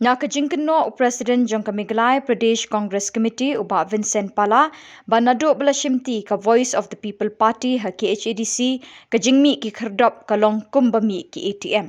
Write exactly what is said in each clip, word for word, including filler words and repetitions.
Na ka jingkynnoh u President jong ka Meghalaya Pradesh Congress Committee, u Bah Vincent Pala, ba naduh ba la shimti ka Voice of the People Party ha K H A D C ka jingmih ki khyrdop ka long kumba mih ki A T M.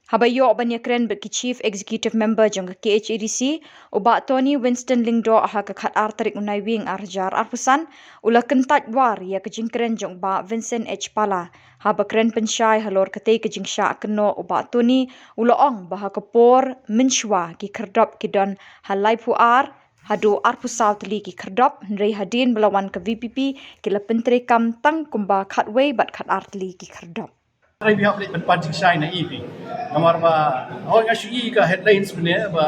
Haba ïoh ban ïakren bad ki Chief Executive Member jong ka K H A D C, u Bah Tony Winston Lyngdoh, ha ka khatar tarik u Naiwieng ar hajar arphew san, u la kyntait war ïa ka jingkren jong u Bah Vincent H Pala. Haba kren pynshai halor katei ka jingshah kynnoh, u Bah Tony u la ong ba ha ka por mynshuwa ki khyrdop ki don ha laiphew ar haduh arphew saw tylli ki khyrdop, hynrei hadien ba la wan ka V P P ki la pyntreikam tang kumba khatwei bad khatar tylli ki khyrdop. Trai biang leh pynpan jingshai na i phi. Namar ba hoi nga shu i ka headlines mynne ba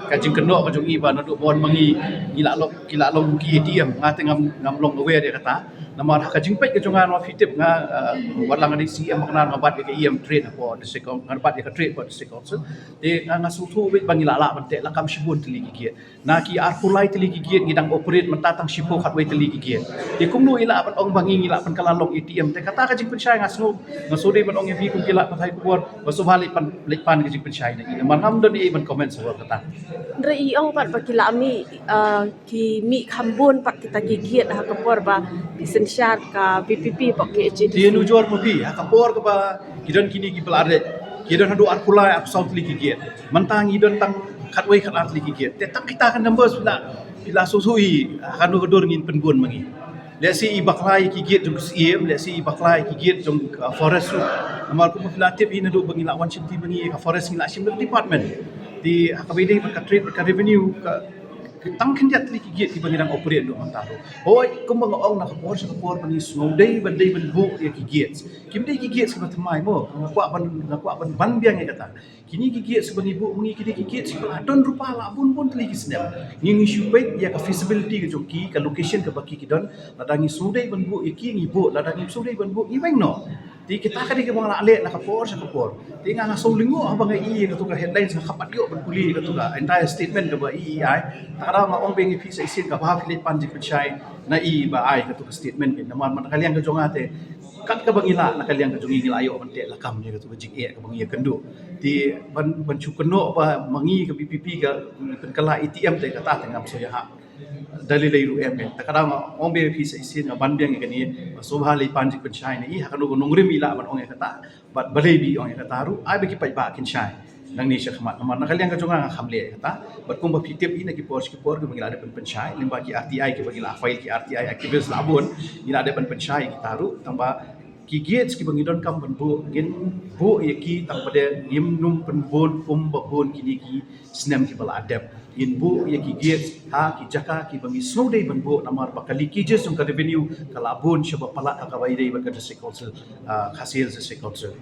ka jingkynnoh ka jong i ba naduh bun ma ngi ngi la long, ki la long ki A T M, nga te ngam, ngam long aware ïa kata. Namar ha ka jingpeit ka jong nga, namar phi tip nga, uh, wat la nga dei C M, nga, nga bat ïa ka E M trade hapoh District Coun-, nga bat ïa ka trade hapoh District Council. Te nga, nga sngewthuh beit ba ngi la lah ban teh lakam shibun tylli ki gate. Na ki arphew lai tylli ki gate ngi dang operate mynta tang shiphew khatwei tylli ki gate. Te kumno i lah ban ong ba ngi, ngi lah pynkylla long A T M. Te kata ka jingpynshai nga sngew, nga sngewdei ban ong ïa phi kum ki lad pathai khubor ba sngewbha leit pan, leit pan ka jingpynshai na i. Namar ngam don ei ban comment sa kata. Hynrei i ong pat ba ki la mih, uh, ki mih kham bun pat kita ki gate ha ka por ba ki synshar ka V P P bad K H A D C. Te nujor ma phi ha ka por kaba ki don kine ki ba la ret, ki don haduh arphew lai, arphew saw tylli ki gate. Mynta ngi don tang khatwei khatar tylli ki gate. Te tang kita ka numbers phi la, phi la sngewthuh hi ha kano ka dur ngin pynbun ma ngi. Lehse i bakla ïa ki gate jong ka C M, lehse i bakla ïa ki gate jong ka forest ruh. Namar kumba phi la tip hi naduh ba ngi la wan shimti ma ngi ka forest ngi la shim da ka department. Te ha kaba ïadei bad ka trade bad ka revenue ka, ka tang khyndiat tylli ki gate kiba ngi dang operate naduh mynta ruh. Hoi kumba nga ong na ka por sha ka por ba ngi sngewdei ban dei ban buh ïa ki gates. Kim dei ki gates kiba thymmai mo, nga kwah ban, nga kwah ban ban biang ïa kata. Kine ki gates kiba ngi buh ma ngi ki dei ki gates kiba la don rupa la bun bun tylli ki snem. Ngi, ngi shu peit ïa ka feasibility ka jong ki, ka location kaba ki, ki don. Lada ngi sngewdei ban buh ïa ki ngi buh, lada ngi sngewdei ban buh ngi weng noh. Te kita ka dei kaba nga la leh na ka por sha ka por. Te nga, nga sngew lyngngoh haba nga i ïa katu ka headlines, nga khlem pat ïoh ban pule ïa katu ka entire statement kaba i, i ai. Te ka daw nga ong biang ïa phi sa shisien, kaba phi leit pan jingpynshai na i ba ai katu ka statement. Namar na ka liang ka jong nga te kat kaba ngi lah, na ka liang ka jong ngi ngi la ïoh ban teh lakam ïa katu ka jingeh kaba ngi ïakynduh. Te ban, ban shu kynnoh ba ma ngi ka V P P ka pynkylla A T M te kata te ngam sngewthuh. Da lei lei ruh em. Te ka daw nga ong biang ïa phi sa shisien, nga ban biang ïa kane ba sngewbha leit pan jingpynshai na i, ha kano ka nongrim i lah ban ong ïa kata. Bad balei ba i ong ïa kata ruh, ai ba ki paidbah kin shai. Nangne sha khmat, namar na ka liang ka jong nga nga khlem leh ïa kata. Bad kumba phi tip hi na ki por sha ki por kiba ngi la dep ban pynshai lyngba ki R T I kiba ngi la file, ki R T I activist la bun, ngi la dep ban pynshai ïa kita ruh, tangba ki gates kiba ngi donkam ban buh, ngin buh ïa ki tang pat de ngim nym pynbun kumba bun kine ki snem kiba la dep. Ngin buh ïa ki gates ha ki jaka kiba ngi sngewdei ban buh, namar ba ka leakages jong ka revenue ka la bun shaba palat ha kaba ïadei bad ka District Council, ah, Khasi Hills District Council.